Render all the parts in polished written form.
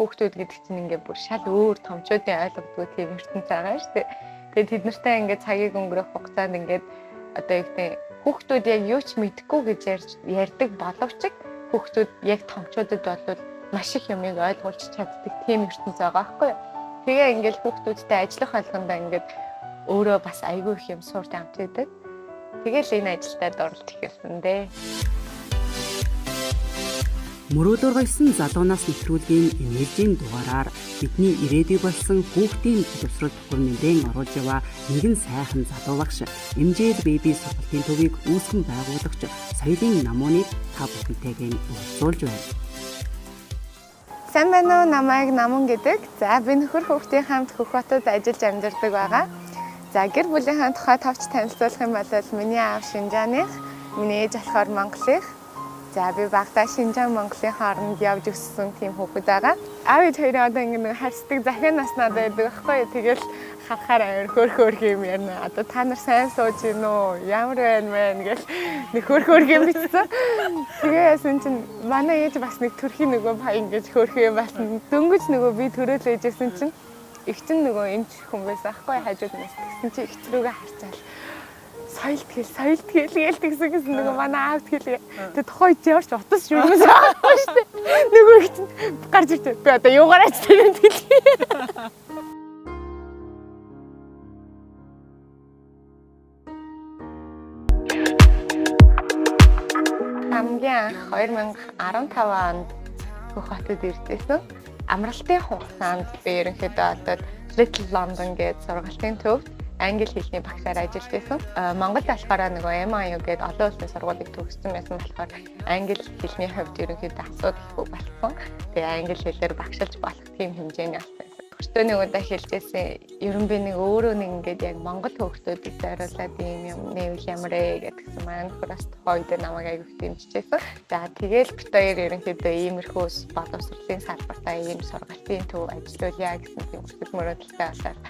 Хүүхдүүд гэдэг чинь ингээд бүр шал өөр томчуудын ойлгодгүй тийм ертөнц байгаа шүү дээ. Тэгээд тэд нартай ингээд цагийг өнгөрөх хугацаанд ингээд одоо юу гэдэг хүүхдүүд яг юу ч мэдэхгүй гэж ярьдаг боловч хүүхдүүд яг томчуудад бол маш их юмыг ойлгуулж чаддаг тийм ертөнц байгаа байхгүй юу. Тэгээ ингээл хүүхдүүдтэй ажиллах болгондоо ингээд өөрөө бас айгүй их юм сурч авч идэг. Тэгэл энэ ажилдаа дурлж эхэлсэн дээ. Мөрөөлөөр гоёсон залуунаас нэвтрүүлгийн энержийн дугаараар бидний ирээдүй болсон хүүхдийн боловсрол төхөр нэмрэн оруулж яваа нэгэн сайхан залуу багш MJL Baby сургалтын төвийг үүсгэн байгуулагч соёлын намууныг та бүхэнтэйгээ уулзуулж байна. Сайн байна уу? Намайг Намун гэдэг. За би нөхөр хүүхдийн хамт Хөх хотод ажиллаж амьдардаг байгаа. За гэр бүлийнхээ тухай товч танилцуулах юм бол миний аав Шинжааных, миний ээж болохоор Монголынх. За би багадаа Шинжаан Монголын хооронд явж өссөн тийм хүүхэд байгаа. Аав ээж хоёрын одоо ингэ нэг харьцдаг захиа наснаад байдаг байхгүй юу? Тэгэл харахаар амар хөөр хөөр юм ярина. Одоо та нар сайн сууж гин үү? Ямар байна мэн гэл нэг хөөр хөөр юм бичсэн. Тэгээ яасан чинь манай ээж бас нэг төрхийн нөгөө паян гэж хөөрхөн юм болсон. Дөнгөж нөгөө би төрөөл ээжсэн чинь их чинь нөгөө эмч хүн байсан байхгүй хажууд нас тэгсэн чинь их рүүгээ харчаал соёл тэгэл соёл тэгэл гээл тэгсэн гэсэн нөгөө манай аав тэгэл. Тэгээ тухайн үед ямар ч утас юмс байхгүй шүү дээ. Нөгөө их чинь гарч ирж би одоо юугаараач тэр тэгэл. Хамгийн анх 2015 онд Хөх хотод иржсэн. Амралтын хугацаанд би ерөнхийдөө одоо Little London гэдэг сургалтын төвд англи хэлний багшаар ажиллаж байсан. Монголд болохоор нөгөө MIU гэдэг олон улсын сургуулийг төгссөн байсан болохоор англи хэлний хувьд ерөнхийдөө асуудалгүй болсон. Тэгээ англи хэлээр багшилж болох тийм хэмжээний болсон. Өртөө нэг удаа хэлжсэн. Ер нь би нэг өөрөө нэг ингээд яг Монгол хүүхдүүдэд зориулаад ийм юм нээвэл ямар ээ гэдгсэн. Манай нөхөр бас тухайн үед намайг аягүй дэмжижсэн. За тэгэл бит хоёр ерөнхийдөө иймэрхүү боловсролын салбартаа ийм сургалтын төв ажиллуулъя гэсэн тийм хүсэл мөрөөдөлтэй болоод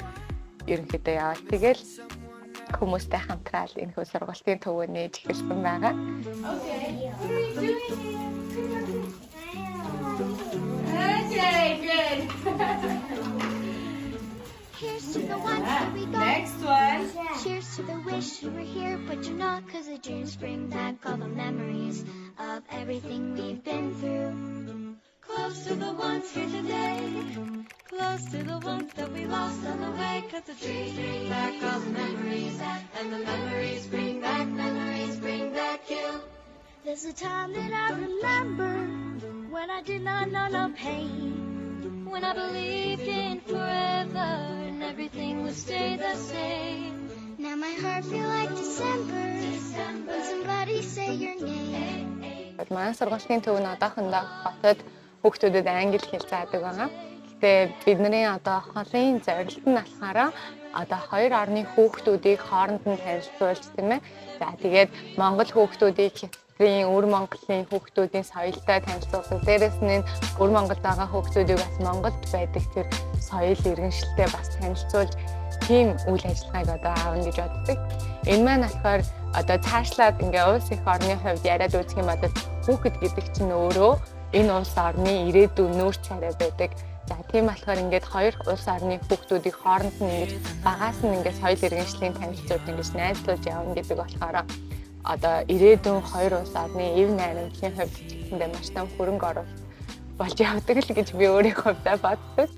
ерөнхийдөө яваад тэгэл хүмүүстэй хамтраал энэхүү сургалтын төвөө нээж эхэлсэн байгаа. Okay. What are you doing here? Okay, good. Here's to the ones that we got. Next one. Cheers to the wish you were here, but you're not. 'Cause the dreams bring back all the memories of everything we've been through. Close to the ones here today. Close to the ones that we lost on the way. 'Cause the dreams bring back all the memories. And the memories bring back, memories bring back you. There's a time that I remember when I did not know no pain. When I believed in forever and everything would stay the same. Now my heart feel like December, when somebody say your name. Манай сургалтын төв нь одоохондоо хотод хүүхдүүдэд англи хэл заадаг байгаа. Гэтэ бидний одоо холын зорилт нь болохоор одоо хоёр орны хүүхдүүдийг хооронд нь танилцуулж тийм ээ. За тэгээд Монгол хүүхдүүдийг Хятадын өвөр Монголын хүүхдүүдийн соёлтой танилцуулдаг. Дээрээс нь өвөр Монголд байгаа хүүхдүүдийг бас Монголд байдаг тэр соёл иргэншилтэй бас танилцуулж тийм үйл ажиллагааг одоо аавна гэж боддог. Энэ маань болохоор одоо цаашлаад ингээ улс их орны хувьд яриад үзэх юм бол хүүхэд гэдэг чинь өөрөө энэ улс орны ирээдүйн нүүр царай байдаг. За тийм болохоор ингээд хоёр улс орны хүүхдүүдийг хооронд нь ингэж багаас нь ингээд соёл иргэншлийн танилцуулт ингэж найзлуулж явна гэдэг болохоор одоо ирээдүйн хоёр улс орны эв найрамдлын хувьд ч гэсэндээ маш том хөрөнгө оруулалт болж явдаг л гэж би өөрийнхөө хувьдаа боддог.